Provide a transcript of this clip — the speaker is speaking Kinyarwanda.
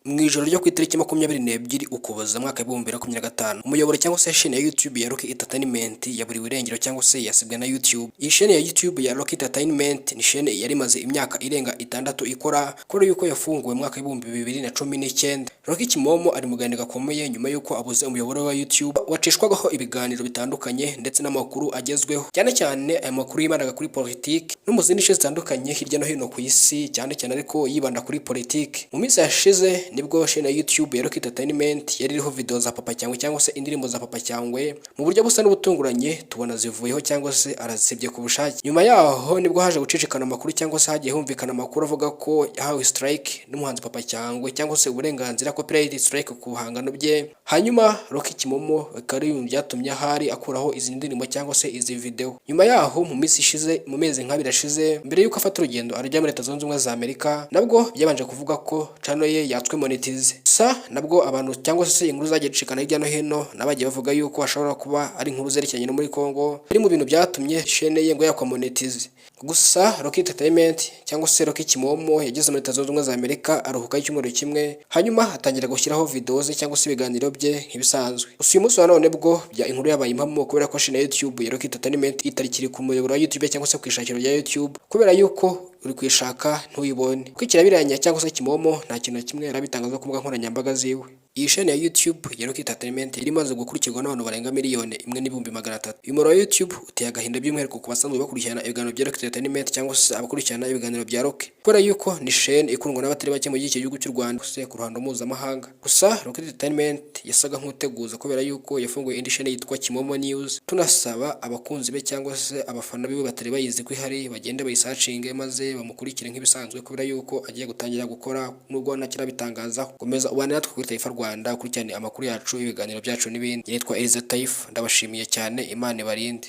Mu ijoro ryo ku itariki 22 Ukuboza, mwaka wa 2025, umuyoboro cyangwa se chaîne ya YouTube ya Rocky Entertainment yaburiwe irengero cyangwa se yasibwe na YouTube. Iyi chaîne ya YouTube ya Rocky Entertainment ni chaîne yari imaze imyaka irenga 6 ikora, kubera yuko yafunguwe mu mwaka wa 2019. Rocky Kimomo ari mu gahinda gakomeye nyuma yuko abuze umuyoboro wa YouTube wacishwagaho ibiganiro bitandukanye ndetse n'amakuru agezweho, cyane cyane aya makuru yibandaga kuri politiki no mu zindi nce zitandukanye hirya no hino ku isi, cyane cyane ariko yibanda kuri politiki. Mu minsi yashize nibwo chaîne ya YouTube ya Rocky Entertainment yari iriho video za Papa Cyangwe cyangwa se indirimbo za Papa Cyangwe, mu buryo busa n'ubutunguranye tubona zivuyeho cyangwa se arazisibye ku bushake. Nyuma yaho nibwo haje gucicikana amakuru cyangwa se hagiye humvikana amakuru avuga ko yahawe strike n'umuhanzi Papa Cyangwe cyangwa se uburenganzira, copyright strike, ku bihangano bye. Hanyuma Rocky Kimomo bikaba ari ibintu byatumye ahari akuraho izi ndirimbo cyangwa se izi video. Nyuma yaho, mu minsi ishize, mu mezi nk'abiri ashize, mbere yuko afata urugendo arajya muri Leta Zunze Ubumwe za Amerika, nabwo byabanje kuvuga ko channel ye yatswe monetize. Gusa nabwo abantu cyangwa se inkuru zagiye zicikana hirya no hino nabagiye bavuga yuko ashobora kuba ari inkuru zerekeranye no muri Congo biri mu bintu byatumye chaîne ye ngo yakwa monetize. Gusa Rocky Entertainment cyangwa se Rocky Kimomo yageze muri Leta Zunze Ubumwe za Amerika, aruhuka icyumweru kimwe, hanyuma atangira gushyiraho video ze cyangwa se ibiganiro bye nk'ibisanzwe. Gusa uyu munsi wa none bwo bya inkuru yabaye impamo, kubera ko chaîne ya YouTube ya Rocky Entertainment itarikiri ku muyoboro wa YouTube cyangwa se ku ishakiro rya YouTube, kubera yuko uri kuyishaka ntuyibone. Kwikirabiranya cyangwa se Kimomo nta kintu na kimwe yarabitangaza ku mbuga nkoranyambaga ziwe. Iyi chaîne ya YouTube ya Rocky Entertainment yari imaze gukurikirwa n'abantu barenga 1,300,000. Uyu muyoboro wa YouTube uteye agahinda, by'umwihariko ku basanzwe bakurikirana ibiganiro bya Rocky Entertainment cyangwa se abakurikirana ibiganiro bya Rocky, kubera yuko ni chaîne ikundwa n'abatari bake muri iki gihugu cy'u Rwanda se ku ruhando mpuzamahanga. Gusa Rocky Entertainment yasaga nk'uteguza, kubera yuko yafunguye indi chaîne yitwa Kimomo News. Tunasaba abakunzi be cyangwa se abafana biwe batari bayizi ko ihari, bagende bayisearchinge maze bamukurikire nk'ibisanzwe, kubera yuko agiye gutangira gukora nubwo ntakirabitangazaho. Komeza ubane natwe kuri Taifa Rwanda, ukurikirane amakuru yacu, ibiganiro byacu n'ibindi. Nitwa Eliza Taifa, ndabashimiye cyane, Imana ibarinde.